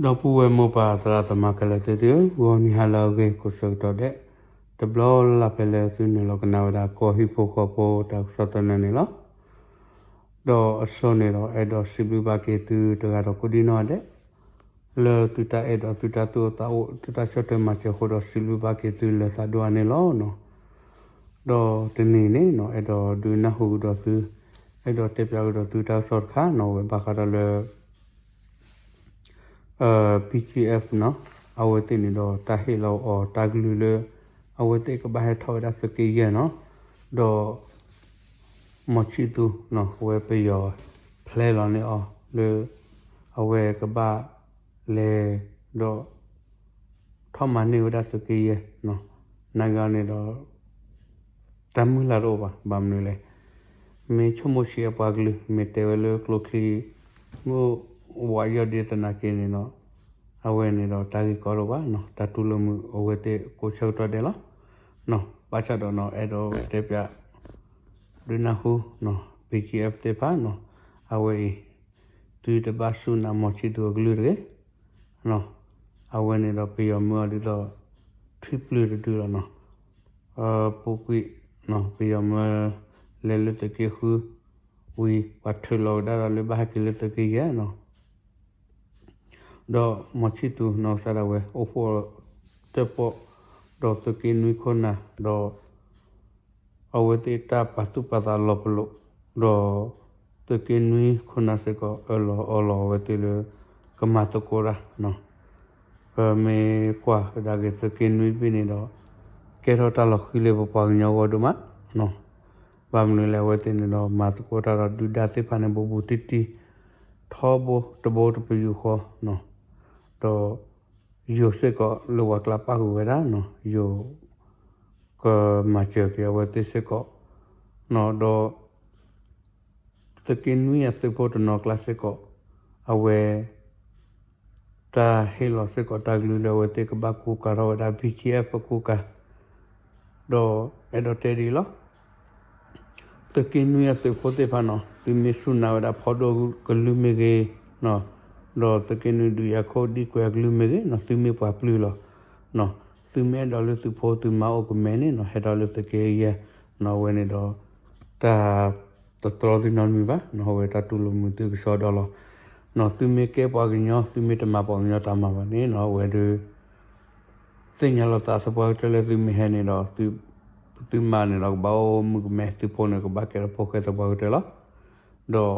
ဒီပုၢ်ဝဲၢ်မိၢ်ပၢ်သရၣ်သမါခဲလၢာ်သ့ၣ်သုဧၢ, ဂီၤနံၤဟါလၢအဂ့ၤကိးဆၢကတီၢ်ဒဲး, တဘျီလၢ်လၢ်ဖဲလၢသုနုာ်လီၤကနၣ်ဝဲဒၣ်ကီၢ်ဟံၣ်ဖိဃီဖိတၢ်ကစီၣ်သနၢၣ်န့ၣ်လီၤ. ဒီးအစိန့ၣ်ဒီးအဲၣ်ဒိးစံးဘျုးဘၣ်က့ၤသုတဂၤဒီးကိးဒံနီၢ်ဒဲး လၢသုတၢ်အဲၣ်ဒိးသုတၢ်သူၣ်အိၣ်သးအိၣ် သုတၢ်ဆီၣ်ထွဲမၤစၢၤအဃိဒီးစံးဘျုးဘၣ်က့ၤသုလၢသးဒိၣ်အါန့ၣ်လီၤ. ဒီးတနံၤန့ၣ်နီၤ အဲၣ်ဒိးဒုးနၢ်ဟူကဒီးသု, အဲၣ်ဒိးတဲပၠးကဒီးသုတၢ်ကစီၣ်တခါနီၤ ဝဲဘၣ်ဃးဒီးလၢ BGF နီၤ, အဝဲသ့ၣ်န့ၣ်ဒီးတၢ်ဟ့ၣ်လီၤအီၤတၢ်ကလုၢ်လၢ အဝဲသ့ၣ်ကဘၣ်ဟဲထီၣ်ဝဲဒၣ်သုးက့ယဲၢ်နီၤ, ဒီး မီၤဆံၣ်သူနီၤ အဝဲပယီၤဖျဲလီၤန့ၢ်အီၤလၢ အဝဲကဘၣ်လဲၤဒီး ထီၣ်မၤန့ၢ်ဝဲဒၣ်သုးက့ယဲၢ်နီၤ, နာ်က့အီၤန့ၣ်ဒီး တၢ်မုၢ်လၢ်တအိၣ်ဘၣ်, ဘၣ်မနုၤလဲၣ်, မ့ၢ်ဆိကမိၣ်ဆံးအပှၤကလုာ် မ့ၢ်တဲဝဲလၢကျိချံ မ့ၢ်ဝးယီၢ်ဒ့သနာ်က့န့ၣ်ဒီး အဝဲန့ၣ်ဒီးတၢ်ဂ့ၢ်ကီတအိၣ်ဘၣ်နီၤ, တၢ်တူၢ်လိာ်မုာ်အဝဲသ့ၣ်ကိးဆၢကတီၢ်ဒဲးလီၤ. ဘၣ်ဆၣ်ဒီးနီၤ အဲၣ်ဒိးတဲပၠး ဒုးနၢ်ဟူနီၤ BGF သ့ၣ်တဖၣ်နီၤ, အဝဲအံၤ သုတဘၣ်စူၢ်နာ်မီၤဆံၣ်သူအကလုၢ်တဂ့ၤ အဝဲန့ၣ်ဒီးပယီၤမၢအီၤဒ်သိး ထွံၣ်ပျုၢ်တဒုလီၤနီၤ, ပူၤကွံာ် ပယီၤမၢ လဲၤလၢသုးက့ဃု ဝံၤ ပှၤထုးလီၤကဒါဒီးလၢဘၣ်ဟဲက့ၤလၢသုးက့ယဲၢ်နီၤ, ဒီးမီၤဆံၣ်သူနီၤကစၢ်ဒၣ်ဝဲ အိၣ်ဖှိၣ်တၢၣ်ပီၣ် ဒီးသုးက့နွံခိၣ်နၢ် ဒီး အဝဲသ့ၣ်တၢ်ပာ်သူၣ်ပာ်သးလီၤပလိာ် ဒီး သုးက့နွံခိၣ်နၢ်စ့ၢ်ကီး အၢၣ်လီၤအီလီၤအဝဲသ့ၣ်လၢ ကမၤသကိးတၢ်နီၤ, ပမ့ၢ်ကွၢ်ကဒါက့ၤသုးက့နွံတဘ့ၣ်န့ၣ်ဒီး ကဲထီၣ်တၢ်လီၤဃံၤလၢပပှၤကညီဂီၢ်ဒိၣ်မးနီၤ, ဘၣ်မနုၤလဲၣ် အဝဲသ့ၣ်န့ၣ်ဒီး မၤသကိးတၢ်ဒီးဒုၣ်ဒါသ့ၣ်တဖၣ်န့ၣ် ဘူးဘူးတံၢ်တံၢ် ထီဘိတဘိတပယူာ်ဃီနီၤ, ဒီး ယိၤစ့ၢ်ကီးလၢပှၤကျါပၣ်ဃုာ်ဝဲဒၣ်နီၤ, ယိၤ ကမၤစၢၤက့ၤအဝဲသ့ၣ်စ့ၢ်ကီးနီၤ, ဒီး သုးက့နွံအသုးဖိတနီၤကျါစ့ၢ်ကီး အဝဲ တၢ်ဟ့ၣ်လီၤစ့ၢ်ကီးတၢ်ကလုၢ်လၢအဝဲသ့ၣ်ကဘၣ်ကူကၤထီၣ်ဝဲဒၣ် BGF အကူကၤ ဒီးအဲၣ်ဒိးတဲဒ်အံၤလီၤ. သုးက့နွံအသုးဖိသ့ၣ်တဖၣ်နီၤ, သုမ့ၢ်စူၢ်နာ်ဝဲဒၣ်ဖီဒိၣ်ကလုၢ်မ့ၢ်ဂ့ၤ, ဒီးသုးက့နွံဒုးယၤခိၣ်ဒံကွဲးအကလုၢ်မ့ၢ်ဂ့ၤနီၤ, သုမ့ၢ်ပှၤပျုၢ်လီၤ. သုမ့ၢ်အဲၣ်ဒိးလၢသုးဖိသုမါအိၣ်ကမဲန့ၣ်နီၤ, ဟဲထီၣ်လၢသုးက့ယဲၢ်နီၤ, အဝဲန့ၣ်ဒီး တၢ်တတြီသုနီတမံၤဘၣ်နီၤ, အဝဲတၢ်တူၢ်လိာ်မုာ်သုကစီဒီလီၤ. သုမ့ၢ်ကဲပှၤကညီ သုမ့ၢ်တမၤပှၤကညီတၢ်မၤဘၣ်န့ၣ်နီၤ, အဝဲဒုး သ့ၣ်ညါလီၤသးသပှၢ်ကတၢၢ်လၢသုမ့ၢ်ဟဲန့ၣ်ဒီး သုမါန့ၣ်ဒီးကဘၣ်အိၣ်မုာ်ကမဲ သုဖိန့ၣ်ကဘၣ်ကဲထီၣ်ဖိၣ်ဃဲသပှၢ်ကတၢၢ်လီၤ. ဒီး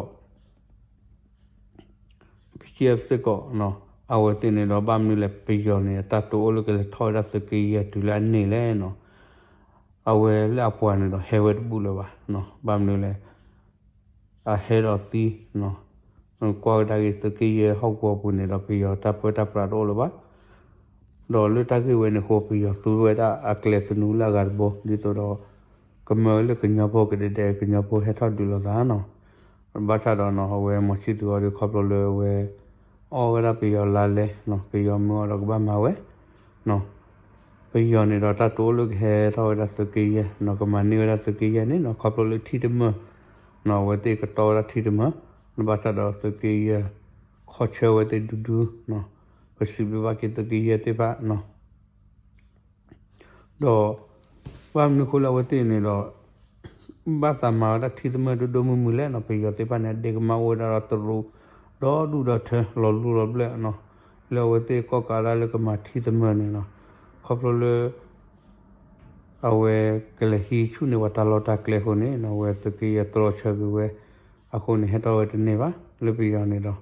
BGF စ့ၢ်ကီးနီၤ, အဝဲသ့ၣ်န့ၣ်ဒီး ဘၣ်မနုၤလဲၣ် ပယီၤန့ၣ် အတၢ်တိာ်အိၣ်လၢကလဲၤထီၣ်ဝဲဒၣ်သုးက့ယဲၢ်တုၤလၢအန့ၢ်လဲၣ်နီၤ, အဝဲလၢအပှၤန့ၣ်ဒီး ဟဲဝဲတဘူၣ်လၢၤဘၣ်နီၤ, ဘၣ်မနုၤလဲၣ် အဟဲဒီးသံနီၤ, ကွၢ်ကဒါက့ၤသုးက့ယဲၢ်ဟီၣ်ကဝီၤပူၤန့ၣ်ဒီး ပယီၤတၢ်ပၢတၢ်ပြးတအိၣ်လၢၤဘၣ်. ဒီးလၢတၢ်ဂ့ၢ်ဝဲန့ၣ်အဃိ ပယီၤသူဝဲဒၣ်အကျဲသနူလၢအဂၤတဘိ ဒ်သိးဒီး ကမၢလၢကညီဖိကဒဲးဒဲး ကညီဖိဟဲထီၣ်ဒုးလိာ်သးနီၤ. ဘၣ်ဆၣ်ဒီးနီၤ အဝဲမီၤဆံၣ်သူအီၤဒီး ခီဖျိလၢအဝဲ အီၣ်ဝဲဒၣ်ပယီၤလါလဲနီၤ, ပယီၤမၢအီၤဒီးကဘၣ်မၤဝဲနီၤ. ပယီၤန့ၣ်ဒီးတၢ်တိာ်အိၣ်လၢကဟဲထီၣ်ဝဲဒၣ်သုးက့ယဲၢ်နီၤ, ကမၤန့ၢ်ဝဲဒၣ်သုးက့ယဲၢ်န့ၣ်နီၤ, ခီဖျိလၢထံတမၢၢ်နီၤ, အဝဲသ့ၣ်ကတီဝဲဒၣ်ထံတမၢၢ်, ဘၣ်ဆၣ်ဒီးသုးက့ယဲၢ် ခီဆၢဝဲသ့ၣ်ဒူဒူနီၤ, ပစံးဘျုးဘၣ်က့ၤသုးက့ယဲၢ်သ့ၣ်တဖၣ်နီၤ. ဒီး ဘၣ်မနုၤအဃိလၢအဝဲသ့ၣ်န့ၣ်ဒီး ဘၣ်သးမၤဝဲဒၣ်ထံတမၢၢ်ဒိၣ်ဒိၣ်မုၢ်မုၢ်လဲၣ်နီၤ, ပယီၤသ့ၣ်တဖၣ်န့ၣ် အဒဲကမၣ်အိၣ်ဝဲဒၣ်ဒီးတရူး ဒီဒူၣ်ဒီထၢ လီၤလူလီၤဘျၢၣ်နီၤ, လၢအဝဲသ့ၣ်ကီၢ်ကးဒၣ်လၢကမၤထံတမၢၢ်န့ၣ်နီၤ, ခီဖျိလၢ အဝဲကလဲၤဟံးဆူၣ်န့ၢ်ပှၤတၢ်လီၢ်တၢ်ကျဲအဃိန့ၣ်နီၤ, အဝဲသုးက့ယဲၢ်တြီဆၢကွံာ်ဝဲအဃိန့ၣ် ဟဲထီၣ်ဝဲတန့ၢ်ဘၣ်လၢပယီၤန့ၣ်ဒီး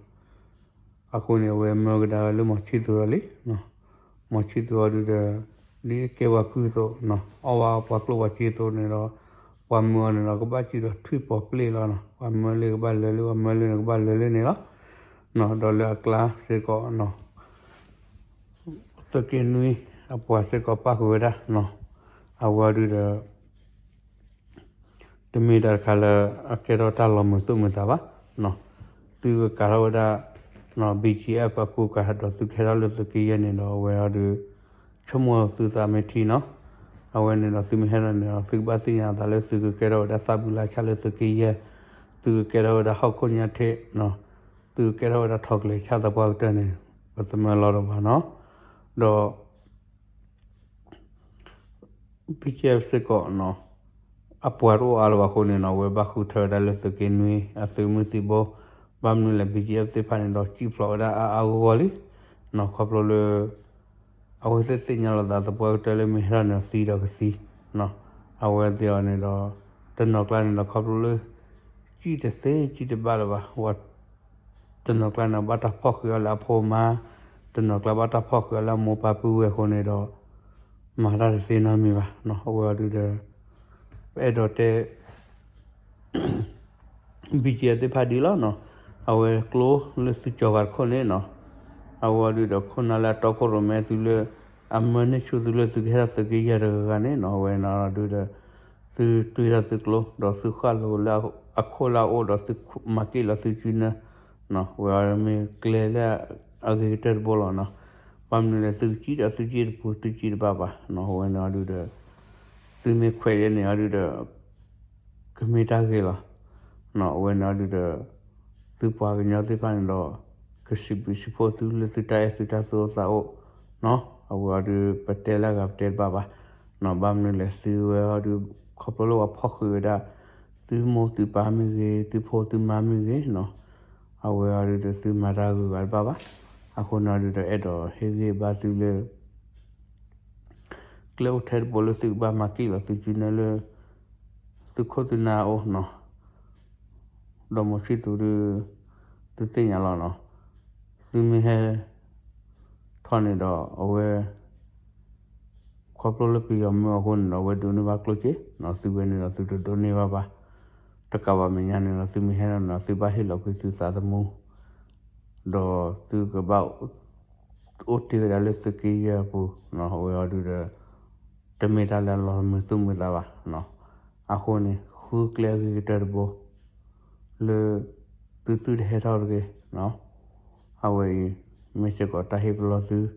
အဃိန့ၣ် အဝဲမၢကဒါဝဲလၢမီၤဆံၣ်သူအီၤလံ. မီၤဆံၣ်သူအီၤဒုးဒီး ဒ်ကဲပှၤကုၢ်အသိးနီၤ, အီၣ်ဝဲပှၤကျိၣ်ပှၤစ့အသိးန့ၣ်ဒီး ပှၤမၢအီၤန့ၣ်ဒီး ကဘၣ်စံၣ်ဒီးထွံၣ်ပီၤပျ့ၢ်လီၤနီၤ, ပှၤမၢလၢကဘၣ်လၢာ်လၢ ပှၤမၢလၢန့ၣ်ကဘၣ်လၢာ်လၢန့ၣ်လီၤ. ဒီးလၢအကျါစ့ၢ်ကီးနီၤ သုးက့နွံအပှၤစ့ၢ်ကီးပၣ်ဃုာ်ဝဲဒၣ်နီၤ, အဝဲဒုးဒီး တမ့ၢ်တၢ်တခါလၢ အကဲထီၣ်တၢ်လီၤမုာ်သူၣ်မုာ်သးဘၣ်နီၤ, သုကကၤထီၣ်ဝဲဒၣ်နီၤ BGF အကူကၤ ဒီးသုကဟဲထီၣ်လၢသုးက့ယဲၢ်န့ၣ်ဒီး အဝဲအီၤဒုး ဆိကမိၣ်သုသးမ့ၢ်ထံနီၤ, အဝဲန့ၣ်ဒီးသုမ့ၢ်ဟဲထီၣ်န့ၣ်ဒီး သုကဘၣ်သ့ၣ်ညါအသးလၢသုကကဲထီၣ်ဝဲဒၣ်သးဘုလါဆၣ်လၢသုးက့ယဲၢ်, သုကကဲထီၣ်ဝဲဒၣ်ဟီၣ်ခိၣ်ညါထံးနီၤ, သုကကဲထီၣ်ဝဲဒၣ်ထိးကျဲၤဆၣ်သပှၢ်ကတၢၢ်န့ၣ် ပသမၢလီၤဒီးဘၣ်နီၤ, ဒီး BGF စ့ၢ်ကီးနီၤ, အပှၤတအိၣ်အါလၢၤဘၣ်အဃိန့ၣ်နီၤ အဝဲဘၣ်ဃုထၢဝဲဒၣ်လၢသုးက့နွံအသုးမုၢ်သံၣ်ဘိ, ဘၣ်မနုၤလဲၣ် BGF သ့ၣ်တဖၣ်န့ၣ်ဒီး စံၣ်ဖျိးဝဲဒၣ်အါအါဂီၢ်ဂီၢ်လံနီၤ, ခီဖျိလၢ အဝဲသ့ၣ်သ့ၣ်ညါလီၤသးသပှၢ်ကတၢၢ်လၢမ့ၢ်ဟဲထီၣ်န့ၣ်သံဒီးကသံနီၤ, အဝဲသ့ၣ်အီၤန့ၣ်ဒီး တနီၤကျါန့ၣ်ဒီးခီဖျိလၢ စံၣ်တသ့စံၣ်တဘၣ်လၢၤဘၣ်, ဝဲ တနီၤကျါန့ၣ် ဘၣ်တၢ်ဖီၣ်ဃံးအီၤလၢအဖိမါ, တနီၤကျါဘၣ်တၢ်ဖီၣ်ဃံးအီၤလၢအမိၢ်ပၢ်ပုၢ်ဝဲၢ်အဃိန့ၣ်ဒီး မၤတၢ်တသ့နီတမံၤဘၣ်နီၤ, အဝဲအီၤဒုးဒီး ပအဲၣ်ဒိးတဲ BGF သ့ၣ်တဖၣ်ဒ်လီၤနီၤ, အဝဲကျိလၢသုကၠီၤဂၤတခိၣ်န့ၣ်နီၤ, အဝဲအီၤဒုးဒီးခိၣ်နၢ်လၢအတီခိၣ်ရိၣ်မဲသုလၢ အမၢန့ၢ်ဆူၣ်သုလၢသုကဟဲထီၣ်သုးက့ယဲၢ်တဂၤဂၤန့ၣ်နီၤ, အဝဲန့ၣ်အီၤဒုးဒီး သုတွံၢ်ထီၣ်သုကျိ ဒီးသုဃၣ်လိာ်လၢအခိၣ်လၢအအိၣ်ဒီးသုမၤက့ၣ်လီၤသုစုနၢ, ဝဲအီၤမ့ၢ်ကျဲလၢအဂ့ၤကတၢၢ်တဘိလီၤနီၤ, ဘၣ်မနုၤလဲၣ်သုကစံၣ်ဒီးသုစံၣ်တပူၤသုစံၣ်တဘၣ်ဘၣ်နီၤ, အဝဲန့ၣ်အီၤဒုးဒီး သုမ့ၢ်ခွဲးယဲၢ်န့ၣ်အီၤဒုးဒီး ကမ့ၢ်တၢ်ဂ့ၤလီၤ. အဝဲန့ၣ်အီၤဒုးဒီး သုပှၤကညီသ့ၣ်တဖၣ်န့ၣ်ဒီး ကစံးဘျုးစံးဖှိၣ်သုလၢသုတၢ်အဲၣ်သုတၢ်သူၣ်အိၣ်သးအိၣ်, အဝဲအီၤဒုး ပတဲလၢအဂၤပတဲတဘၣ်ဘၣ်, ဘၣ်မနုၤလဲၣ်သုဝဲအီၤဒုး ခီဖျိလၢပှၤဖီၣ်ဃံးဝဲဒၣ် သုမိၢ်သုပၢ်မ့ၢ်ဂ့ၤ သုဖိသုမါမ့ၢ်ဂ့ၤနီၤ, အဝဲအီၤဒုးဒီးသုမၤတၢ်ဂုၤဂၤတဘၣ်ဘၣ်, အဃိန့ၣ်အီၤဒုးဒီးအဲၣ်ဒိးဟ့ၣ်ဂံၢ်ဘါသုလၢ ကျဲအိၣ်ထဲတဘိလၢသုကဘၣ်မၤက့ၣ်လီၤသုစုနၢလၢ သုခိၣ်သုနၢအအိၣ်နီၤ, ဒီးမိၤဆံၣ်သူးဒုး သုသ့ၣ်ညါလီၤနီၤ, သုမ့ၢ်ဟဲထီၣ်န့ၣ်ဒီးအဝဲ ခီဖျိလၢပယီၤမၢအဃိန့ၣ်ဒီး အဝဲဒိးန့ၢ်ဘၣ်ကျိၣ်စ့နီၤ, သုဝဲန့ၣ်ဒီးသုတဒိးန့ၢ်ဘၣ်ဘၣ်, တကးဘၣ်မဲာ်ညါန့ၣ်ဒီး သုမ့ၢ်ဟဲထီၣ်န့ၣ်ဒီး သုဘၣ်ဟ့ၣ်လီၤကွံာ်သုသးသမူ ဒီးသုကဘၣ် အိၣ်တ့ၢ်ဝဲဒၣ်လၢသုးက့ယဲၢ်အပူၤနီၤ, အဝဲအီၤဒုးဒီး တမ့ၢ်တၢ်လၢအလီၤမုာ်သူၣ်မုာ်သးဘၣ်နီၤ, အဃိန့ၣ် ဃုကျဲအဂ့ၤကတၢၢ်တဘိ လၢ သုသုတဟဲထီၣ်တဂ့ၤနီၤ, အဝဲအံၤ မ့ၢ်စ့ၢ်ကီးတၢ်ဟ့ၣ်ပလီၢ်သု ဒီး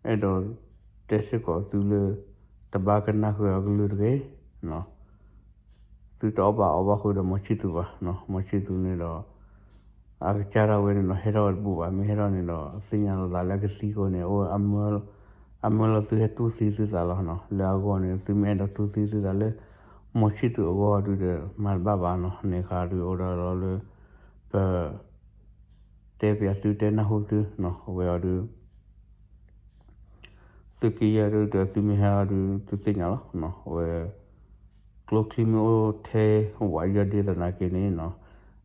အဲၣ်ဒိးတဲစ့ၢ်ကီးသုလၢ တဘၣ်ကနၣ်ဃုာ်အကလုၢ်တဂ့ၤနီၤ, သုတအီၣ်ဘၣ်အီဘၣ်ဃုာ်ဒီးမိၤဆံၣ်သူးဘၣ်နီၤ, မိၤဆံၣ်သူးန့ၣ်ဒီး အကစၢ်ဒၣ်ဝဲန့ၣ်ဒီးဟဲထီၣ်ဝဲတဘူၣ်ဘၣ်, မ့ၢ်ဟဲထီၣ်န့ၣ်ဒီး သ့ၣ်ညါလီၤသးလၢကသံအဃိန့ၣ် အမၢလီၤသုဟဲတူၢ်သံသုသးလီၤနီၤ, လၢအဂီၢ်န့ၣ် သုမ့ၢ်အဲၣ်ဒိးတူၢ်သံသုသးလၢ မိၤဆံၣ်သူးအဂီၢ်ဒုးဒီး မၤတဘၣ်ဘၣ်နီၤ, န့ၣ်ဃါဒုးအိၣ်ဒီးလီၤလၢ ပ တဲပၠးသုတဲနၢ်ဟူသုနီၤ, အဝဲအီၤဒုး သုးက့ယဲၢ်ဒုးဒီးသုမ့ၢ်ဟဲအီၤဒုး သုသ့ၣ်ညါလီၤနီၤ, အဝဲ ကျိချံမ့ၢ်အိၣ်ထဲဝးယီၢ်ဒ်သိးနာ်က့န့ၣ်နီၤ,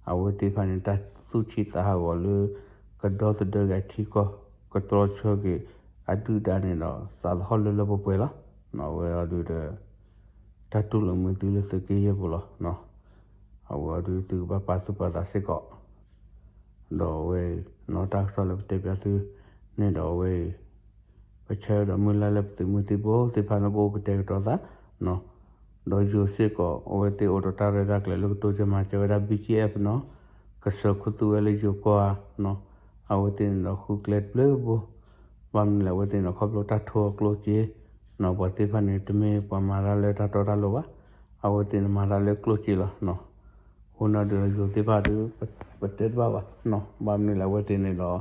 အဝဲသ့ၣ်တဖၣ်န့ၣ် တၢ်သူၣ်ဆံးသးဟးဂီၤလၢ ကဒီသဒၢက့ၤအထံကီၢ် ကတြီဆၢက့ၤအဒုၣ်ဒါန့ၣ်ဒီး သးသဟီၣ်လၢလၢပှဲၤပှဲၤလီၤ. အဝဲအီၤဒုးဒီး တၢ်တူၢ်လိာ်မုာ်သုလၢသုးက့ယဲၢ်ပူၤလီၤ. အဝဲအီၤဒုးသုကဘၣ်ပာ်သူၣ်ပာ်သးစ့ၢ်ကီး ဒီးအဝဲအံၤ နီၢ်တၢ်ကစီၣ်လၢပတဲပၠးသုန့ၣ်ဒီးအဝဲအံၤ ပဆၢဒီးမုၢ်လၢ်လၢပသုးမုၢ်သံၣ်ဘိသ့ၣ်တဖၣ်န့ၣ် ပအိၣ်ကတဲာ်ကတီၤသး ဒီးယိၤစ့ၢ်ကီး အဝဲသ့ၣ်အိၣ်ဒီးတၢ်ရဲၣ်တၢ်ကျဲၤလၢကတိၤကမၤစၢၤဝဲဒၣ် BGF နီၤ, ကစၢၤခူသူၣ်ဝဲလၢယိၤကီၢ်ဧါနီၤ, အဝဲသ့ၣ်န့ၣ်ဒီးဃုကျဲတဘျုးဘိ, ဘၣ်မနုၤလဲၣ် အဝဲသ့ၣ်န့ၣ်ဒီးခီဖျိတၢ်ထိအကျိၣ်စ့နီၤ, ပှၤသ့ၣ်တဖၣ်န့ၣ် တမ့ၢ်ပှၤမၤတၢ်လၢတၢ်တီတၢ်လိၤဘၣ်, အဝဲသ့ၣ်န့ၣ်မၤတၢ်လၢကျိၣ်စ့လီၤနီၤ, အဃိန့ၣ်ဒီးယိၤသ့ၣ်တဖၣ်ဒီး ပတဲတဘၣ်ဘၣ်နီၤ, ဘၣ်မနုၤလဲၣ် အဝဲသ့ၣ်န့ၣ်ဒီး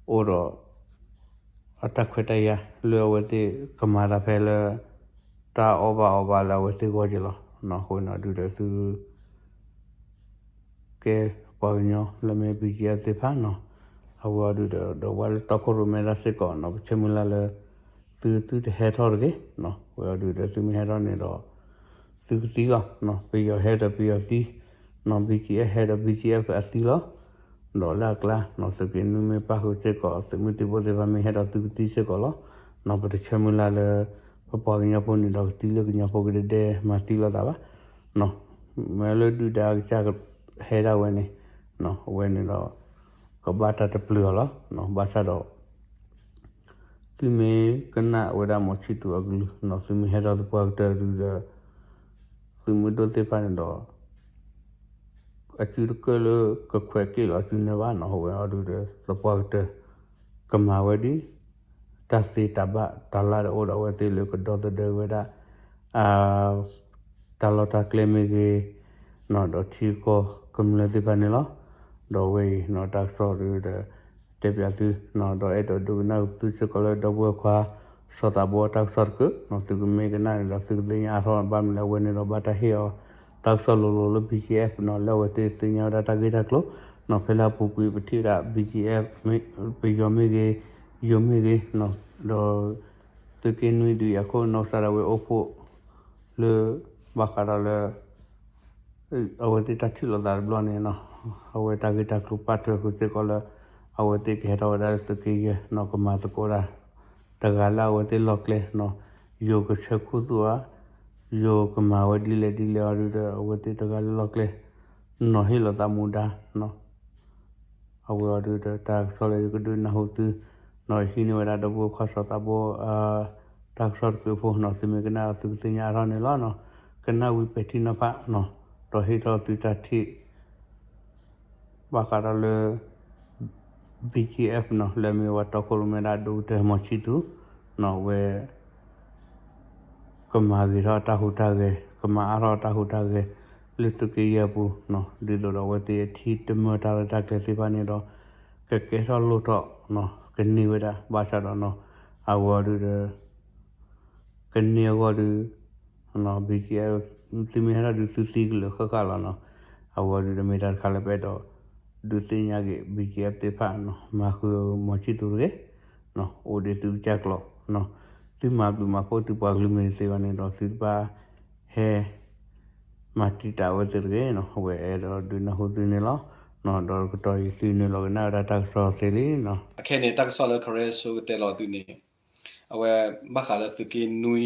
အိၣ်ဒီး အတၢ်ခွဲးတၢ်ယာ်လၢအဝဲသ့ၣ်ကမၤတၢ်ဖဲလၢ တၢ်အီၣ်ဘၣ်အီဘၣ်လၢအဝဲသ့ၣ်ဂီၢ်က့ၤလီၤ. အဃိန့ၣ်ဒုးဒီးသု ကဲပှၤကညီလၢမ့ၢ် BGF သ့ၣ်တဖၣ်နီၤ, အဝဲအီၤဒုးဒီး ဒီးဝဲလၢတီခိၣ်ရိၣ်မဲတၢ်စ့ၢ်ကီးနီၤ, ပဆၢမုၢ်လၢ်လၢ သုသုတဟဲထီၣ်တဂ့ၤနီၤ, အဝဲအီၤဒုးဒီးသုမ့ၢ်ဟဲထီၣ်န့ၣ်ဒီး သုကသံလီၤနီၤ, ပယီၤဟဲဒီးပယီၤသံနီၤ, BGF ဟဲဒီး BGF အသံလီၤ. ဒီးလၢအကျါနီၤ သုးက့နွံမ့ၢ်ပၣ်ဃုာ်စ့ၢ်ကီး သုးမုၢ်သံၣ်ဘိသ့ၣ်တဖၣ်မ့ၢ်ဟဲဒီးသုကသံစ့ၢ်ကီးလီၤ. နီၤ ပတဆၢမုၢ်လၢ်လၢ ပပှၤကညီဖိန့ၣ်ဒီးကသံလၢကညီဖိကဒဲဒဲမၤသံလိာ်သးဘၣ်နီၤ, မ့ၢ်လၢဒုၣ်ဒါအကစၢ်ဟဲဒၣ်ဝဲန့ၣ်နီၤ, အဝဲန့ၣ်ဒီး ကဘၣ်တၢ်တပျုာ်အီၤလီၤ. ဘၣ်ဆၣ်ဒီး သုမ့ၢ်ကနၣ်ဝဲဒၣ်မိၤဆံၣ်သူးအကလုၢ်နီၤ, သုမ့ၢ်ဟဲထီၣ်သပှၢ်ကတၢၢ်ဒုးဒီး သုးမုၢ်ဒိၣ်သ့ၣ်တဖၣ်န့ၣ်ဒီး အစုတကၢၢ်လၢကခွဲးက့ၣ်လီၤစုနၢဘၣ်နီၤ, အဝဲအီၤဒုးဒီး သပှၢ်ကတၢၢ် ကမၤဝဲဒ် တၢ်သ့တၢ်ဘၣ်တၢ်လၢ်ဒီးအိၣ်ဒီးအဝဲသ့ၣ်လၢကဒီသဒၢဝဲဒၣ် အ တၢ်လီၢ်တၢ်ကျဲမ့ၢ်ဂ့ၤနီၤ, ဒီးထံကီၢ်ကမျၢၢ်သ့ၣ်တဖၣ်န့ၣ်လီၤ. ဒီးဝဲအံၤနီၤ တၢ်ကစီၣ်ဒီး တဲပၠးသုနီၤ ဒီးအဲၣ်ဒိးဒိကနၣ်သုစ့ၢ်ကီးလၢဒီပုၢ်ဝဲၢ်ခွါ စီၤသးဘီတၢ်ကစီၣ်တကၢၢ်နီၤ သုကမ့ၢ်ကနၣ်န့ၣ်ဒီး သုကသ့ၣ်ညါအါထီၣ် ဘၣ်မနုၤလဲၣ် အဝဲန့ၣ်ဒီးဘၣ်တၢ်ဟ့ၣ်အီၤ တၢ်ကစီၣ်လိၤလိၤလၢ ဘံၣ်ကၠံၣ်အဲၣ် နီၤ လၢအဝဲသ့ၣ်သ့ၣ်ညါဝဲဒၣ်တၢ်ဂ့ၢ်တၢ်ကျိၤနီၤ ဖဲလၢအပူၤကွံာ်ပထံၣ်ဝဲဒၣ် ဘံၣ်ကၠံၣ်အဲၣ် ပယီၤမ့ၢ်ဂ့ၤ ယိၤမ့ၢ်ဂ့ၤနီၤ ဒီး သုးက့နွံဒုးယၤခိၣ်နီၢ်ကစၢ်ဒၣ်ဝဲအိၣ်ဖှိၣ် လၢ ဘၣ်ဃးဒီးလၢ အဝဲသ့ၣ်တၢ်ထံၣ်လိာ်သးတဘျီန့ၣ်နီၤ အဝဲတၢ်ဂ့ၢ်တၢ်ကျိၤပာ်ထွဲဃုာ်စ့ၢ်ကီးလၢ အဝဲသ့ၣ်ကဟဲထီၣ်ဝဲဒၣ်လၢသုးက့ယဲၢ်နီၤ ကမၤသကိးတၢ် တဂၤလၢအဝဲသ့ၣ်လီၢ်ကျဲနီၤ ယိၤကဆၢခိၣ်သူၣ်ဧါ ယိၤကမၤဝဲဒ်လဲၣ်ဒ်လဲၣ်အီၤဒုးဒီး အဝဲသ့ၣ်တဂၤလၢလီၢ်ကျဲ နီၤဟ့ၣ်လိာ်သးမူဒါနီၤ အဝဲအီၤဒုးဒီး တၢ်ကစီၣ်လၢယကဒုးနၢ်ဟူသု နီၤဟံးန့ၢ်ဝဲဒၣ်ဒီပုၢ်ဝဲၢ်ခွါစီၤသးဘီ တၢ်ကစီၣ်တကၢၢ်ဖိနီၤ သုမ့ၢ်ကနၣ်သုကသ့ၣ်ညါအါထီၣ်န့ၣ်လီၤနီၤ ကနၣ်ဝံၤပဲာ်ထံနီၤဖးနီၤ ဒီးဟ့ၣ်ထီၣ်သုတၢ်ထံၣ် ဘၣ်ဃးဒီးလၢ ဘံၣ်ကၠံၣ်အဲၣ် နီၤ လၢအမ့ၢ်ဝဲတီခိၣ်ရိၣ်မဲဒၣ် ဒိၣ်ကတၢၢ်မီၤဆံသူ နီၤ အဝဲ ကမၤဂ့ၤထီၣ်တၢ်ဟူးတၢ်ဂဲၤ ကမၤအါထီၣ်တၢ်ဟူးတၢ်ဂဲၤ လၢသုးက့ယဲၢ်အပူၤနီၤ ဒ်သိးဒီးအဝဲသ့ၣ်ထံတမၢတၢ်ရဲၣ်တၢ်ကျဲၤသ့ၣ်တဖၣ်န့ၣ်ဒီး ကကဲထီၣ်လိၣ်ထီၣ်နီၤ ကန့ၢ်ဝဲဒၣ် ဘၣ်ဆၣ်ဒီးနီၤ အဝဲအီၤဒုးဒီး ကန့ၢ်အဂီၢ်ဒုး ဘံၣ်ကၠံၣ်အဲၣ် သုမ့ၢ်ဟဲထီၣ်ဒုးသုသံကလၢာ်ဃၣ်ဃၣ်လီၤနီၤ အဝဲဒုးဒီးမ့ၢ်တၢ်တခါလၢပအဲၣ်ဒိး ဒုးသ့ၣ်ညါက့ၤ ဘံၣ်ကၠံၣ်အဲၣ် သ့ၣ်တဖၣ်နီၤ မၤဃုာ်မီၤဆံသူတဂ့ၤ အိၣ်ဒံးသုကစၢ်ကျိၤနီၤ သုမၤဘျုးမၤဖှိၣ်သုပှၤကလုာ်မ့ၢ်တသ့ဘၣ်န့ၣ်ဒီး သုတဘၣ် ဟဲ မၤတံာ်တာ်ဝဲသ့ၣ်တဂ့ၤနီၤ အဝဲအဲၣ်ဒိးဒုးနၢ်ဟူသုန့ၣ်လီၤ. ဒီးတကတီၢ်အံၤသုနုာ်လီၤကနၣ်ဝဲဒၣ်တၢ်ကစီၣ်သ့လံနီၤ. အခဲအံၤန့ၣ် တၢ်ကစီၣ်လၢကရၢစိကတဲလီၤသုန့ၣ် အဝဲဘၣ်ဃးလၢသုးက့နွံ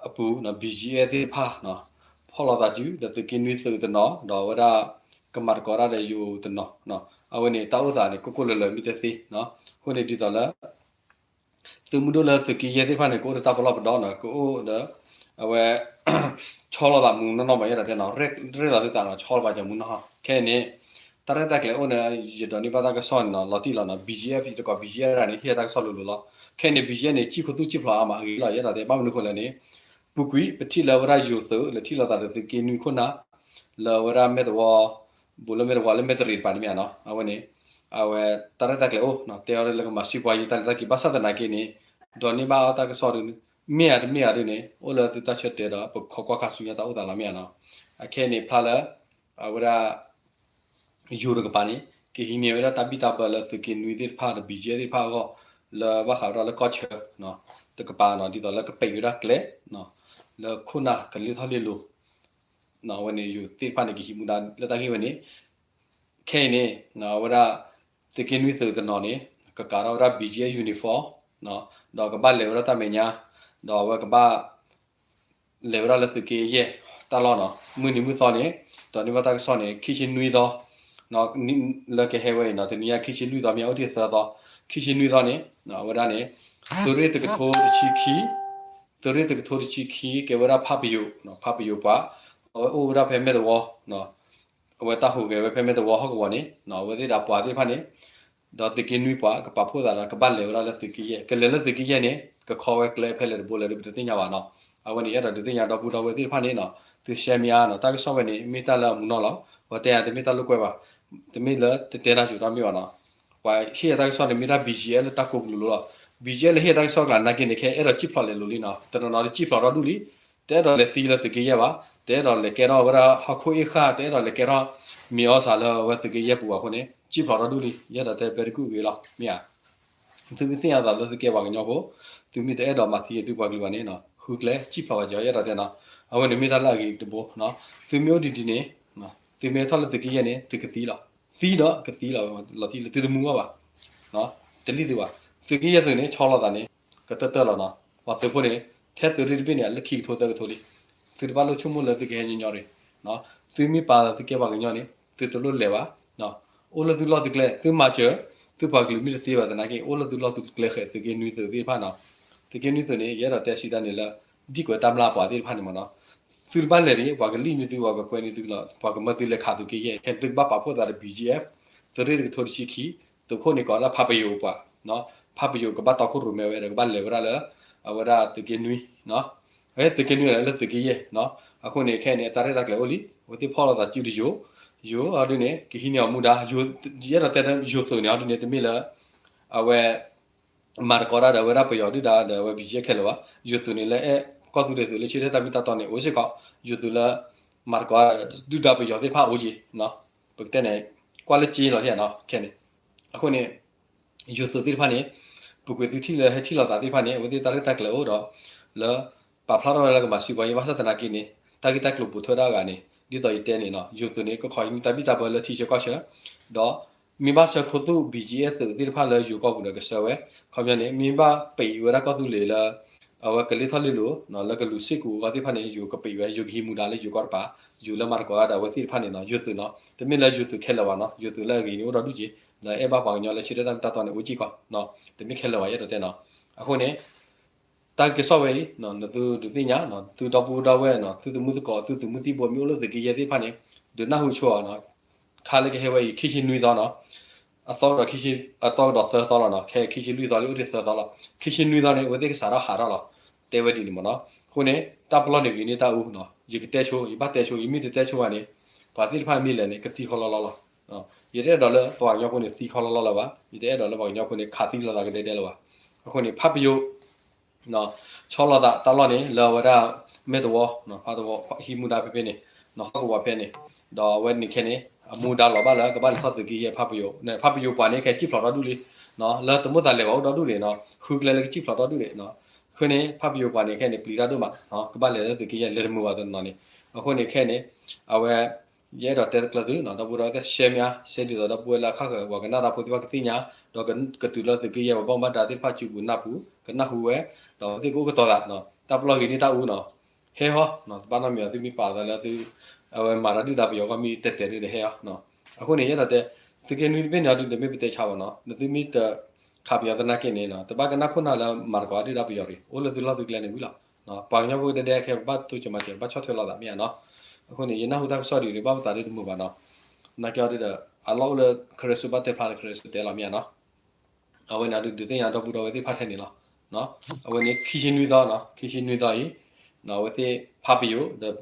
အပူၤ ဘံၣ်ကၠံၣ်အဲၣ် သ့ၣ်တဖၣ် ဖီၣ်လိာ်သးစု ဒီးသုးက့နွံသုးတနီၤ ဒီးအဝဲဒၣ် ကမၤသကိးတၢ်ဒီးယိၤတနီၤ အဝဲန့ၣ် တၢ်အိၣ်သးန့ၣ် ကိၣ်ကိၣ်လၢၤလၢၤမ့ၢ်တသ့နီၤ အဃိန့ၣ်ဒ်သိးလၢ သုးမုၢ်ဒိၣ်လၢသုးက့ယဲၢ်သ့ၣ်တဖၣ်န့ၣ် ကအိၣ်ဒီးတၢ်ပလီၢ်ပဒီနီၤ ကအိၣ်ဒီး အဝဲ ဆီလီၤသးမူနီၢ်နီၢ်မး ယဲဒၣ်တဲနီၤ ရဲၣ်လီၤသုသးနီၤ ဆီလီၤပာ်စၢၤမူနီၢ်နီၢ် ခဲအံၤန့ၣ် တၢ်ရဲၣ်တၢ်ကျဲၤအိၣ်န့ၣ် ယဒိးန့ၢ်ဘၣ်တၢ်ကစီၣ်န့ၣ်နီၤ လီၤတံၢ်လီၤနီၤ ဘံၣ်ကၠံၣ်အဲၣ် တကိး ဘံၣ်ကၠံၣ်အဲၣ် ဒၣ်န့ၣ် ဟ့ၣ်တၢ်ကစီၣ်လိၤလိၤလီၤ. ခဲအံၤန့ၣ် ဘံၣ်ကၠံၣ်အဲၣ် န့ၣ် စံၣ်ခိၣ်သူၣ်စံၣ်ဖျိးအါမးအဂ့ၤလီၤ ယဲဒၣ်တဲ ဘၣ်မနုၤဃိလဲၣ်န့ၣ် ပူၤကွံာ် ပထံၣ်လၢဝဲဒၣ်ယိၤသုး လဲၤထံၣ်လိာ်သးဒီးသုးက့နွံခိၣ်နၢ် လၢဝဲဒၣ်မဲၢ်တဝီ ဘူးလၢမဲၢ်တဝီ လၢမဲၢ်တရံးတပၤန့ၣ်မ့ၢ်ဧါနီၤ အဝဲန့ၣ် အဝဲ တၢ်ရဲၣ်တၢ်ကျဲၤအိၣ် တဲအီၤလၢကမၤစံးပှၤယံၤတၢ်လဲၤတၢ်က့ၤ ဘၣ်ဆၣ်သနာ်က့န့ၣ် ဒိးန့ၢ်ဘၣ်အီၤတၢ်ကစီၣ်ဒုး မ့ၢ်ဧါတမ့ၢ်ဧါဒုးန့ၣ် အိၣ်လၢသုတၢ်ဆၢတဲာ်ဒီး ပခိးကွၢ်ခါဆူညါတၢ်အိၣ်သးလီၤမ့ၢ်ဧါနီၤ. အခဲအံၤန့ၣ် ဖျါလၢ အဝဲဒၣ် ယိၤတကပၤန့ၣ် ကဟံးန့ၢ်ဝဲဒၣ်တၢ်ဘံၣ်တၢ်ဘၢလၢသုးက့နွံသ့ၣ်တဖၣ်ဒီး ဘံၣ်ကၠံၣ်အဲၣ် သ့ၣ်တဖၣ်အဂီၢ် လၢဘၣ်ဃးဝဲဒၣ်လၢကီၢ်ဆၢ တကပၤနီၤ ဒ်သိးလၢကပံာ်ဝဲဒၣ်ကျဲ လၢခိၣ်နၢ်ကလဲၤထီၣ်လဲၤလီၤ အဝဲန့ၣ် ယိၤသ့ၣ်တဖၣ်န့ၣ် ကဟံးမူဒါလၢတၢ်ဂ့ၢ်ဝဲန့ၣ် ခဲအံၤန့ၣ် အဝဲဒၣ် သုးက့နွံသုးတနီၤန့ၣ် ကကၤထီၣ်ဝဲဒၣ် ဘံၣ်ကၠံၣ်အဲၣ် uniform ဒီးကဘၣ်လဲၤဝဲဒၣ်တၢ်မဲာ်ညါ ဒီးအဝဲကဘၣ် လဲၤဝဲဒၣ်လၢသုးက့ယဲၢ်တၢ်လီၢ်နီၤ မုၢ်နံၤမုၢ်သီန့ၣ် ဒိးန့ၢ်ဘၣ်တၢ်ကစီၣ်န့ၣ် ခံဆံနွံသီ လၢကဟဲဝဲအံၤနီၤ တနံၤညါခံဆံလွံၢ်သီ မ့ၢ်အိၣ်တ့ၢ်သၢသီ ခံဆံနွံသီန့ၣ် အဝဲဒၣ်န့ၣ် သုးရ့ၣ်တကထိတဆံခံ သုးရ့ၣ်တကထိတဆံခံ ကဲဝဲဒၣ်ဖးပယိာ် ဖးပယိာ်ပှၤ အဝဲအိၣ်ဝဲဒၣ်ဖဲမဲၢ်တဝီ အဝဲတၢ်ဟူးဂဲၤဝဲဖဲမဲၢ်တဝီဟီၣ်ကဝီၤန့ၣ် အဝဲသ့ၣ်ဒီးပှၤသ့ၣ်တဖၣ်န့ၣ် ဒီးသုးက့နွံပှၤကပာ်ဖှိၣ်သးဒီးကဘၣ်လဲၤဝဲဒၣ်လၢသုးက့ယဲၢ် ကလဲၤလၢသုးက့ယဲၢ်န့ၣ် ကခီဝဲကျဲဖဲလဲၣ်တဘိလဲၣ်ဒီးပတသ့ၣ်ညါဘၣ်နီၤ. အဝဲန့ၣ် အဲၣ်ဒိးဒုးသ့ၣ်ညါဒီပုၢ်ဒီဝဲၢ်သ့ၣ်တဖၣ်န့ၣ်နီၤ သု share မ့ၢ်အါနီၤ တၢ်ကစီၣ်ဝဲန့ၣ် မ့ၢ်တၢ်လၢအမူနီၢ်လီၤ. ပှၤတဲယၤတမ့ၢ်တၢ်လိာ်ကွဲဘၣ် တမ့ၢ်လၢတတဲတၢ်စူၤတၢ်မ့ၢ်ဘၣ်နီၤ. ပှၤဟ့ၣ်အတၢ်ကစီၣ်န့ၣ် မ့ၢ်တၢ် ဘံၣ်ကၠံၣ်အဲၣ် လၢတၢ်ကိးပူၤလိၤလီၤ. ဘံၣ်ကၠံၣ်အဲၣ် လၢဟ့ၣ်အတၢ်ကစီၣ်ကျါနာ်က့န့ၣ် ခဲအဲၣ်ဒိးစံၣ်ဖျိးလဲၤလိၤလံနီၤ တနီၤနီၤဒီးစံၣ်ဖျိးထီၣ်ဒူၣ်လံ တအဲၣ်ဒိးလဲၤသံလၢသုးက့ယဲၢ်ဘၣ် တအဲၣ်ဒိးလဲၤကဲထီၣ်ဝဲဒၣ်ဟီၣ်ခိၣ်အ့ၣ်ဃၢ် တအဲၣ်ဒိးလဲၤကဲထီၣ်မ့ၤအီၣ်စးလၢဝဲသုးက့ယဲၢ်ပူၤဘၣ်အဃိန့ၣ် စံၣ်ဖျိးထီၣ်ဒူၣ်လံ ယအဲၣ်ဒိးတဲပျဲတကူၣ်အဂ့ၤလီၤ မ့ၢ်ဧါ. သုမ့ၢ်သ့ၣ်ညါသးလၢသုကဲပှၤကညီဖိ သုမ့ၢ်တအဲၣ်ဒိးမၤသံသုပှၤကလုာ်ဘၣ်န့ၣ် ဃုကျဲစံၣ်ဖျိးဝဲကီ ယအဲၣ်ဒိးတဲနီၤ အဝဲန့ၣ်မ့ၢ်တၢ်လၢအဂ့ၤတဘိ သုမ့ၢ်အိၣ်ဒံးဒ်န့ၣ် သုမ့ၢ်ထီၣ်လၢသုးက့ယဲၢ်န့ၣ် သုကသံလီၤ သံဒီးကသံလီၤ လီၤတံၢ်လၢသုတမူအီၤဘၣ် တလံၣ်သုဘၣ် သုးက့ယဲၢ်သုးန့ၣ်ဆီလီၤသးန့ၣ် ကတၢၢ်တၢၢ်လီၤနီၤ ပှၤသုးဖိန့ၣ် ထဲသုးရ့ၣ်တဘ့ၣ်န့ၣ် အလၢခံကထိသၢကထိလံ သုတဘၣ်လိၣ်ဆိကမိၣ်လၢသုကဟဲညီညီရံၣ် သုမ့ၢ်ပာ်သးသုကဲပှၤကညီန့ၣ် သုတလိၣ်လဲၤဘၣ် အိၣ်လၢသုလီၢ်သုကျဲ သုမၤစၢၤ သုပှၤကလုာ်မ့ၢ်တသ့ဘၣ်သနာ်က့ အိၣ်လၢသုလီၢ်သုကျဲဃဲး သုးက့နွံသုးသ့ၣ်တဖၣ်နီၤ သုးက့နွံသုးန့ၣ် ယအဲၣ်ဒိးတဲစံးတၢ်န့ၣ်လၢ ဒံၣ်ကွဲးတၢ်မျၢ်ပှၤသ့ၣ်တဖၣ်န့ၣ်မ့ၢ်နီၤ သုတဘၣ်လဲၤတဂ့ၤ ပှၤကလံၣ်န့ၢ်သု ပှၤကကွဲန့ၢ်သုလီၤ ပှၤကမၢသုလဲၤခးသုးက့ယဲၢ် ခဲသုကဘၣ်ပာ်ဖှိၣ်သးဒီး ဘံၣ်ကၠံၣ်အဲၣ် သုးရ့ၣ်တကထိတဆံခံ သုးခိၣ်န့ၣ်ကိးဒၣ်ဖးပယိာ်ပှၤ ဖးပယိာ်ကဘၣ်တီခိၣ်ရိၣ်မဲဝဲဒီးကဘၣ်လဲၤဝဲဒၣ်လၢ အဝဲဒၣ်သုးက့နွံ သုးက့နွံလၢသုးက့ယဲၢ် အဃိန့ၣ် ခဲအံၤန့ၣ် အတၢ်ရဲၣ်တၢ်ကျဲၤအိၣ်လံ အဝဲသ့ၣ်ဖီၣ်လိာ်သးစုတယိာ် ယိၤအီၤဒုန့ၣ် ကဟံးန့ၢ်အီၤမူဒါ, ယအဲၣ်ဒိးတဲယိၤသုးန့ၣ်အီၤဒုန့ၣ် တမ့ၢ်လၢ အဝဲ မၤသကိးတၢ်ဒီးအဝဲဒၣ်ပယီၤဒုၣ်ဒါဒီးအဝဲ ဘီကဲခဲလၢာ်ဘၣ်. ယိၤသုးန့ၣ်လၢအဲၣ်ကီၢ်သူလ့ၤသုးလၢဆၢတဲာ်တၢ်မ့ၢ်တၢ်တီန့ၣ် အိၣ်စ့ၢ်ကီး, ယိၤသုးလၢ မၤသကိးတၢ်ဒုၣ်ဒါပယီၤသ့ၣ်တဖၣ်အိၣ်က့ၤ, ပကတဲန့ၣ် ကွၢ်လၢက့လီၤန့ၣ် ခဲန့ၣ်. အဃိန့ၣ် ယိၤသုးသ့ၣ်တဖၣ်န့ၣ် ပူၤကွံာ်သုထံၣ်လၢဟဲထံၣ်လိာ်သးသ့ၣ်တဖၣ်န့ၣ် အဝဲသ့ၣ်တၢ်ရဲၣ်တၢ်ကျဲၤအိၣ်ဒီး လၢ ပာ်ဖျါထီၣ်ဝဲလၢကမၤစံးပှၤယဲ ဘၣ်ဆၣ်သနာ်က့န့ၣ် တၢ်ဂ့ၢ်တၢ်ကျိၤပိာ်ထွဲဒၣ်အဂၤန့ၣ် ဒ်သိးယတဲန့ၣ်နီၤ ယိၤသုးန့ၣ် ကခီဟံးမူတၢ်ဘံၣ်တၢ်ဘၢလၢထံဆၢကီၢ်ဆၢ ဒီး မ့ၢ်ဘၣ်ဆှၢခိသူၣ် ဘီကဲသုးသ့ၣ်တဖၣ်လၢယိၤကီၢ်ပူၤဒီးကဆှၢဝဲ, ခီပညီန့ၣ် မ့ၢ်ဘၣ်ပံးဝဲဒၣ်ကီၢ်သူလ့ၤလၢ အဝဲကလ့ထီၣ်လ့လိာ် လၢကလူၤစ့ၢ်ကီးအဂီၢ်သ့ၣ်တဖၣ်န့ၣ် ယိၤကပံးဝဲ ယိၤကဟံးမူဒါလၢယိၤကီၢ်တပၤ, ယိၤလၢမၤသကိးတၢ်ဒီးအဝဲသ့ၣ်တဖၣ်န့ၣ်နီၤ ယိၤသုးနီၤ တမ့ၢ်လၢယိၤသုးခဲလၢာ်ဘၣ်နီၤ ယိၤသုးလၢအဂ့ၤန့ၣ်အိၣ်ဒီဒူၣ်က့ၤ လၢအဲၣ်ဘၣ်ပှၤကညီလၢဆၢတဲာ်တၢ်မ့ၢ်တၢ်တီန့ၣ် အိၣ်က့ၤကီး တမ့ၢ်ခဲလၢာ်ဘၣ် ယအဲၣ်ဒိးတဲနီၤ. အဃိန့ၣ် တၢ်ကစီၣ်ဝဲအံၤ နသုဒုးသ့ၣ်ညါ သုဒီပုၢ်ဒီဝဲၢ် သုသမုၢ်သကိး သုသုးမုၢ်သံၣ်ဘိ မ့ၢ်အိၣ်လၢသုးက့ယဲၢ်သ့ၣ်တဖၣ်န့ၣ် ဒုးနၢ်ဟူဆိအီၤနီၤ ခါလၢကဟဲဝဲအံၤ ခံဆံနွံသီနီၤ အသီဒီး အသီကဒီးသၢသီလီၤနီၤ ခဲခံဆံလွံၢ်သီလံ အိၣ်ဒံးသၢသီလီၤ ခံဆံနွံသီန့ၣ် အဝဲသ့ၣ်ကစးထီၣ်ဟးထီၣ်လီၤ တဲဝဲဒ်န့ၣ်မ့ၢ်နီၤ. အဃိန့ၣ် တၢ်ပလီၢ်န့ၣ်ဂ့ၤန့ၢ်တၢ်အူနီၤ ယကတဲဆိ ယဘၣ်တဲဆိ ယမ့ၢ်တတဲဆိဘၣ်န့ၣ် ပှၤသ့ၣ်တဖၣ်မ့ၢ်လဲၤန့ၣ် ကသံခီလီလီလီၤ. ယတအဲၣ်ဒိးလၢပှၤကညီဖိန့ၣ် သံခီလီလီလၢၤဘၣ် ယတအဲၣ်ဒိးလၢပှၤကညီဖိန့ၣ် ခးသံလိာ်သးကဒဲဒဲလၢၤဘၣ်. အဃိန့ၣ် ဖၣ်ပယိၤ ဆီလီၤသးတၢ်လီၢ်န့ၣ် လၢအဝဲဒၣ် မဲၢ်တဝီ ဖၣ်တဝီ ဟံးမူဒါဖဲဖဲန့ၣ် ဟီၣ်ကဝီၤဖဲန့ၣ် ဒီးအဝဲန့ၣ်ခဲန့ၣ် အမူဒါလီၤဘၣ်လၢကဘၣ်လဲၤထီၣ်သုးက့ယဲၢ်ဖၣ်ပယိၤ ဖၣ်ပယိၤပှၤန့ၣ် ခဲစံၣ်ဖျိးဒီဒူၣ်လံ လၢတမိၣ်သးလဲၤဘၣ်အိၣ်ဒီဒူၣ်န့ၣ်နီၤ ဃုကျဲလၢကစံၣ်ဖျိးဒီဒူၣ်န့ၣ် အဃိန့ၣ် ဖၣ်ပယိၤပှၤန့ၣ်ခဲန့ၣ် ပျံၤတၢ်ဒိၣ်မး ကဘၣ်လဲၤလၢသုးက့ယဲၢ် လဲၤတမုာ်ဘၣ်တနီၤန့ၣ် အဃိန့ၣ်ခဲန့ၣ် အဝဲ ယအဲၣ်ဒိးတဲတကျၢၤသုနီၤ ဒီပုၢ်ဒီဝဲၢ်သ့ၣ် share မ့ၢ်ဧါ share ဒ်သိးဒီပုၢ်ဝဲၢ်လၢအခၣ်ဃၢၤ ပှၤကနၣ်တၢ်ဖိသ့ၣ်တဖၣ်ကသ့ၣ်ညါ ဒီးကတုၤလၢသုးက့ယဲၢ် ပှၤဘၣ်မူဘၣ်ဒါသ့ၣ်တဖၣ်စုပူၤနၢ်ပူၤ ကနၢ်ဟူဝဲ ဒီးအဝဲသ့ၣ်ကအိၣ်ကတီၤသး တၢ်ပလီၢ်ဂ့ၤန့ၢ်တၢ်အူနီၤ ဟဲဟီ တဘၣ်နီတမံၤ သုမ့ၢ်ပာ်သးလၢသု အဝဲမၤတၢ်ဒုၣ်ဒါပယီၤဂီၢ်မ့ၢ်တဲာ်တဲာ်ဒုးဒီးဟဲဟီ အဃိန့ၣ် ယအဲၣ်ဒိးတဲ သုးက့နွံတဘ့ၣ်န့ၣ်အီၤဒုး တမ့ၢ်ပတဲဆါဘၣ်နီၤ နသုမ့ၢ်တ ခးပယီၤသနာ်က့န့ၣ် တဘၣ်ကနၣ်ခိၣ်နၢ်လၢမၤသကိးဒုၣ်ဒါပယီၤတဂ့ၤ အိၣ်လၢသုလီၢ်သုကျဲန့ၣ်ဝံၤလီၤ. ပှၤကညီဖိကဒဲဒဲခဲ ပဘၣ်တိစၢၤမၤစၢၤ ဘၣ်ဆီၣ်ထွဲလိာ်သးမ့ၢ်ဧါနီၤ. အဃိန့ၣ် ယနၢ်ဟူတၢ်ကစီၣ်ဒ်န့ၣ် ဘၣ်ပသးဒ်တမုာ်ဘၣ်နီၤ. သနာ်က့အီၤဒုးဒီး အလီၢ်အိၣ်လၢ ခရ့စူဘၣ်တဲဖျါလၢခရ့စူတဲလီၤမ့ၢ်ဧါနီၤ. အဝဲန့ၣ်ဒုးဒုးသ့ၣ်ညါဒီပုၢ်ဒီဝဲၢ်သ့ၣ်တဖၣ်ထဲန့ၣ်လီၤ. အဝဲန့ၣ် ခံဆံနွံသီနီၤ ခံဆံနွံသီအံၤ အဝဲသ့ၣ်ဖၣ်ပယိၤ ဒီး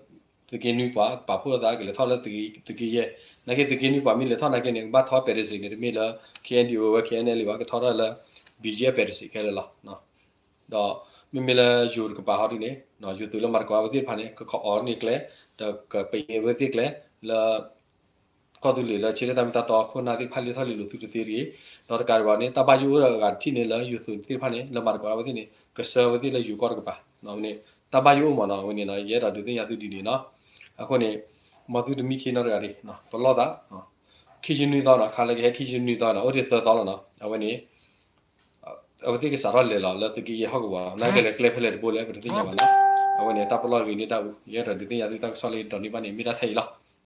သုးက့နွံပှၤ ပာ်ဖှိၣ်သးကလဲၤထီၣ်လၢသုးက့ယဲၢ် နာ်က့သုးက့နွံပှၤမ့ၢ်လဲၤထီၣ်နာ်က့န့ၣ် ကဘၣ်ထီၣ်ပဲတစံးန့ၣ် တမ့ၢ်လၢ ခဲအံၤဒုး အဝဲ ခဲအံၤန့ၣ်လံဘၣ် ကထီၣ်ထီၣ်လၢ ဘီကဲပဲတစံးခဲလၢာ်လီၤ. ဒီးမ့မ့ၢ်လၢယိၤတကပၤဟီဒုးန့ၣ် ယိၤသုးလၢမၤသကိးအဝဲသ့ၣ်တဖၣ်န့ၣ် ကခီအီၤန့ၢ်ကျဲ ဒီးကပံးအဝဲသ့ၣ်ကျဲ လၢ ကီၢ်သူလ့ၤလၢဆၢတဲာ်တၢ်မ့ၢ်တၢ်တီ ခိၣ်နၢ်သ့ၣ်တဖၣ်လဲၤထီၣ်လဲၤလီၤသုတသ့တဂ့ၤ. ဒီးတကးဒံးဘၣ်န့ၣ် တၢ်ဘၣ်ယိၣ်အိၣ်အဂၤတထံၣ်န့ၣ်လၢယိၤသုးသ့ၣ်တဖၣ်န့ၣ် လၢမၤသကိးအဝဲသ့ၣ်န့ၣ် ကဆှၢအဝဲသ့ၣ်လၢယိၤကီၢ်တကပၤ ဝဲန့ၣ် တၢ်ဘၣ်ယိၣ်အိၣ်မးနီၤ ဝဲန့ၣ် ယအဲၣ်ဒိးဒုးသ့ၣ်ညါသုဒ်န့ၣ်နီၤ. အဃိန့ၣ် မ်သုတမံခ့နီတဂၤဒံး ပလီၢ်သး ခံဆံနွံသီနီၤ ခါလၢကဟဲခံဆံနွံသီနီၤ အိၣ်ဒံးသၢသီလီၤနီၤ အဝဲန့ၣ် အဝဲသ့ၣ်ကစးထီၣ်လဲၤလီၤလၢသုးက့ယဲၢ်ဟီၣ်ကဝီၤ နာ်က့လဲၤကျဲဖဲလဲၣ်တဘိလဲၣ် ပတသ့ၣ်ညါဘၣ်နီၤ. အဝဲန့ၣ် တၢ်ပလီၢ်ဂ့ၤန့ၢ်တၢ်အူ ယအဲၣ်ဒိးဒုးသ့ၣ်ညါသုတၢ်ကစီၣ်လၢဒီးန့ၢ်ဘၣ်န့ၣ် မ့ၢ်ဒၣ်ထဲအံၤလီၤ.